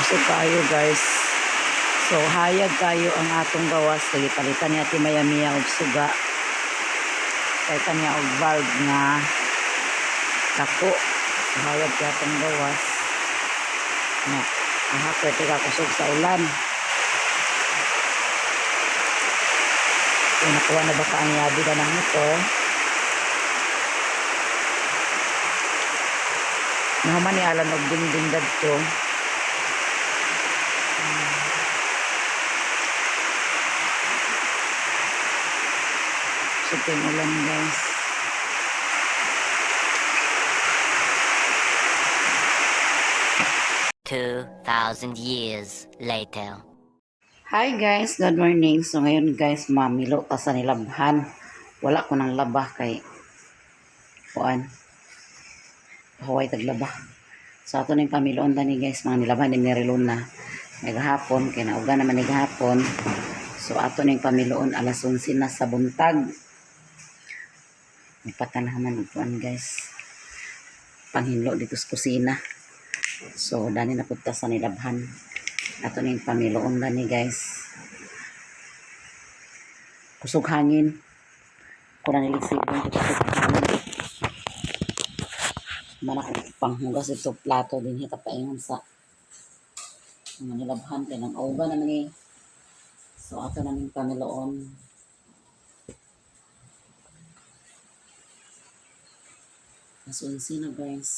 Kusog kaayo, guys. So hayag kayo ang atong gawas kay palitan ni Ate Maya Mia og suga. Palitan niya og valve nga dako. So hayag kay atong gawas. Na aha, pwede ka kusog sa ulan. So, nakuha na ba ka ang yabi na ng motor? Nahuman ni Alan og dingding dadto. Kusog kayong ulan, guys. 2,000 years later. Hi guys, good morning. So ngayon guys, mamilo ta sa nilabhan. Wala ko nang laba kay kuan. Huway taglaba. So ato ning pamiloon tani guys, mga nilabhan ni Riluna. Naghapon kay nauga naman ni gahapon. So ato ning pamiloon alas 11 na sa buntag. Ipatanaw man og kuan guys. Panghinlo dito sa kusina. So dani na pud ta sa nilabhan. Ato ning pamiloon dani guys. Kusog hangin. Kuna nilisig kusog hangin. Mana ko panghugas ito plato din hita paingon sa mga nilabhan kay nang auga naman ni. So ato na ning pamiloon. Alas 11 na guys.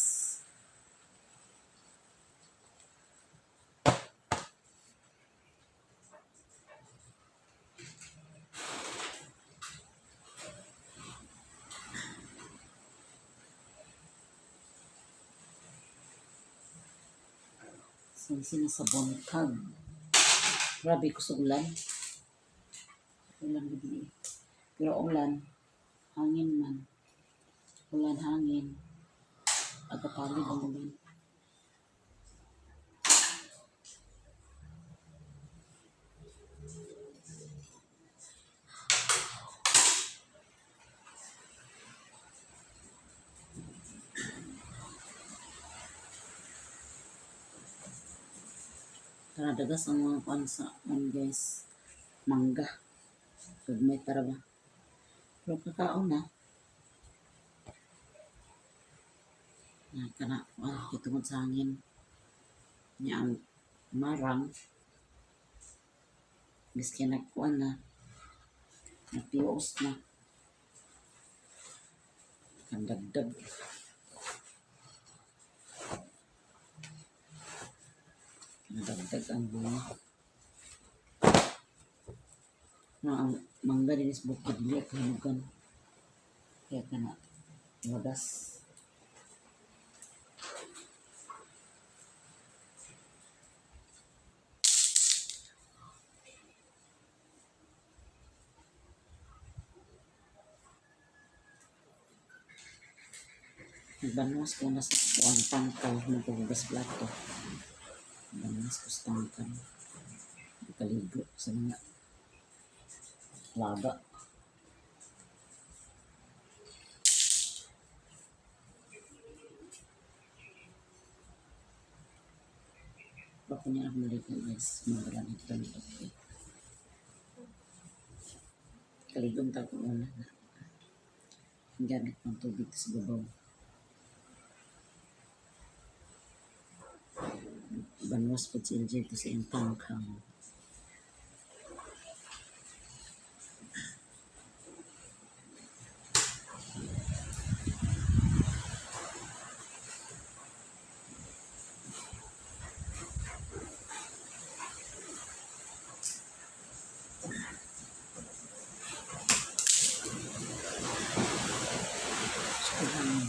Alas 11 na sa buntag. Grabe kusog ulan. Ulan gabi eh. Pero ulan, hangin man. Ulan, hangin. Agapalid ang ulan. Tara, dagas ang mga kuan sa kuan guys. Mangga. Gagmay para ba? Pero kakaon na. Na kana kuan kay tungod sa hangin. Nya ang marang biski nagkuan na, nagtios na. Ang dagdag. Nadagdag ang bunga. Na ang mangga din is bukid dili kahinugan. Kaya kana wagas. Nagbanwas ko na sa kuang tangkal maghugas plato. Banwas ko sa tangkal. Kaligo sa mga laga. Bako niya ako maligo guys. Mga nito nito. Kaligong ta ko una na. Gamit ng tubig sa babaw. Banwas po si LJ ito sa iyang tangkang. Hangin.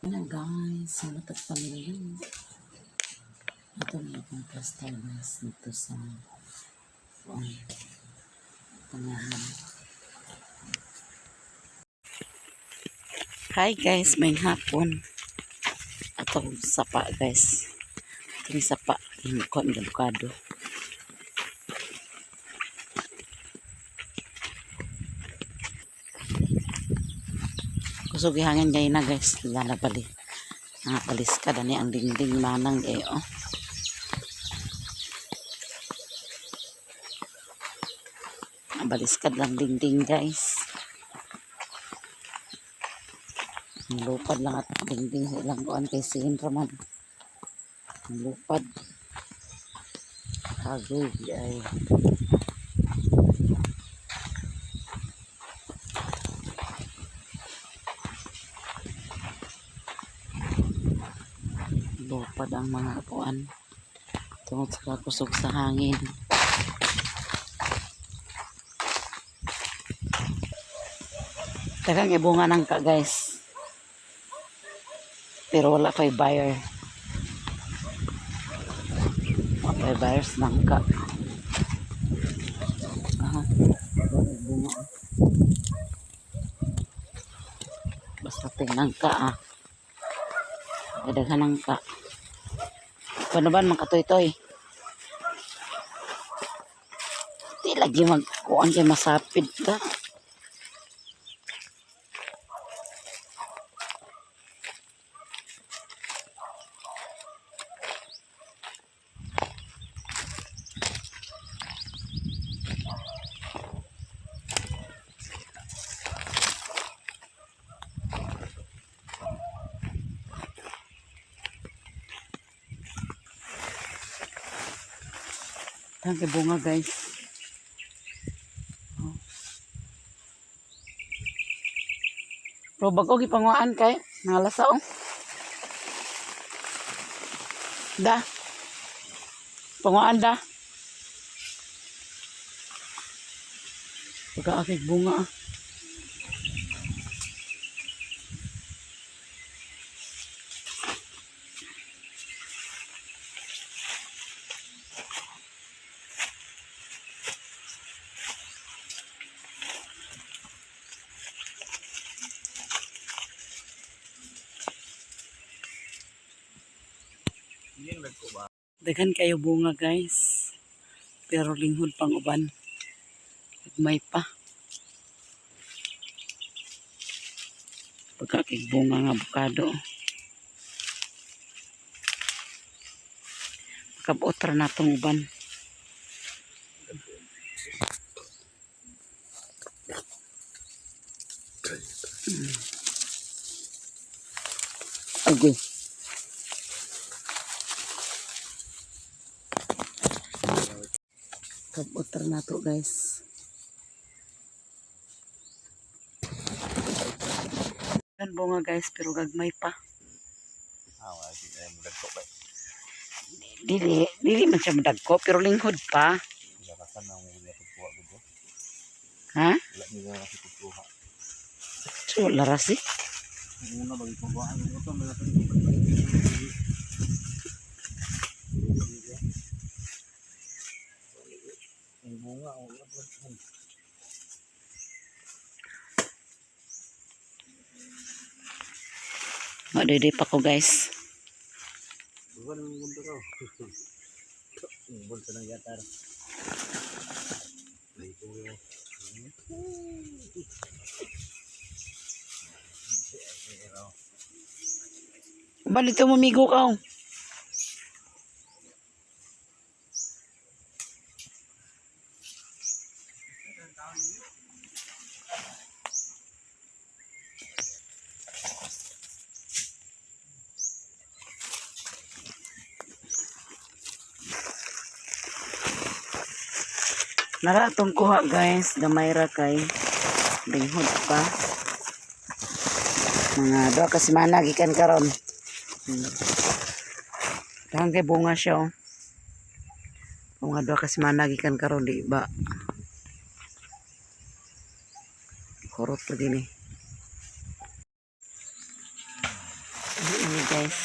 Ano guys, wala tag pamilya. Ito na akong first time guys dito sa pangalan. Hi guys, may hapon. Atong sapa guys. Itong sapa, yung kuha ng avocado. Kusog hangin gay na guys, lalabali. Nakapalis ka dani ang dingding manang eh oh. Nabaliskad lang dingding guys. Ang lupad lang at dingding sa ilang kuan kay siin raman. Ang lupad. Agoy ay. Lupad ang mga kuan. Tungod sa kakusog sa hangin. Daghang ibunga ng ka guys. Pero wala pa'y buyer. Wala pa'y buyers ng ka. Aha. Wala bunga. Basta tingnan ka ah. Daghan ng ka. Paano ba mga katoy-toy? Di lagi magkuhan kay masapid ka. Ang kay bunga guys. Oh. Pero bago gipanguan kay nangalasa oh. Da. Panguan da. Pagka akig bunga ah. Daghan kayo bunga guys. Pero linghod pang uban. May pa. Pagkakig bunga nga abukado. Makabuot ra na tong uban. Agoy. Kabuot ra na to guys. Daghan bunga guys pero gagmay pa. Ah, wala di ay mudagko ba. Dili, dili man siya madagko pero linghod pa. Lakasan ang wala pagkuha ko. Ha? Wala nila kasi pagkuha. So, larasi. Una bagi kuha ang ito wala pa. Ang bunga wala pa. Madede pa ko guys. Bukan ang mundo ko. Umbol sa nang yatar. Ay, ko. Balito mo migo ka. Oh. Nara atong kuha guys, gamay ra kay linghod pa. Mga duha ka semana gikan karon. Dahang kay bunga siya oh. Mga duha ka semana gikan karon di ba? Horot lagi ni. Ano guys?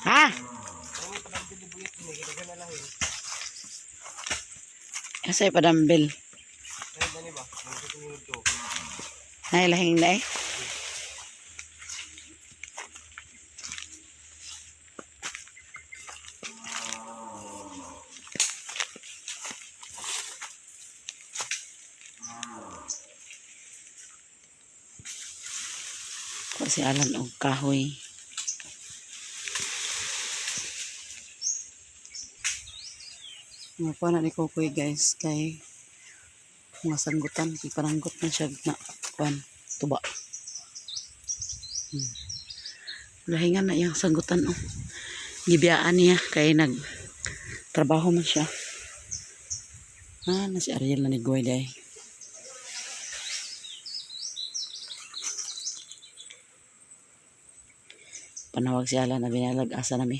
Ha? Asa padambil? Nay lahing na eh. Kuha si Alan og kahoy. Mga kuha na ni Kukoy guys kay mga sanggutan kay pananggot na siya na kuan tuba. Lahingan na iyang sanggutan oh. Gibiyaan niya kay nag trabaho man siya. Ah, na si Ariel na ni Goy day. Panawag si Alan na binalag asa nami.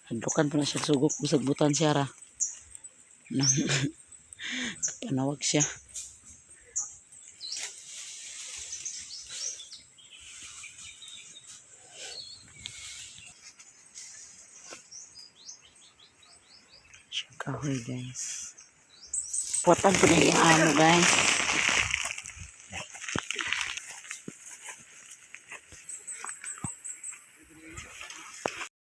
Hadlukan po na siya sugok busag butan siya ra. Nang panawag siya. Siya kahoy guys. Puwatan po na yung amo guys.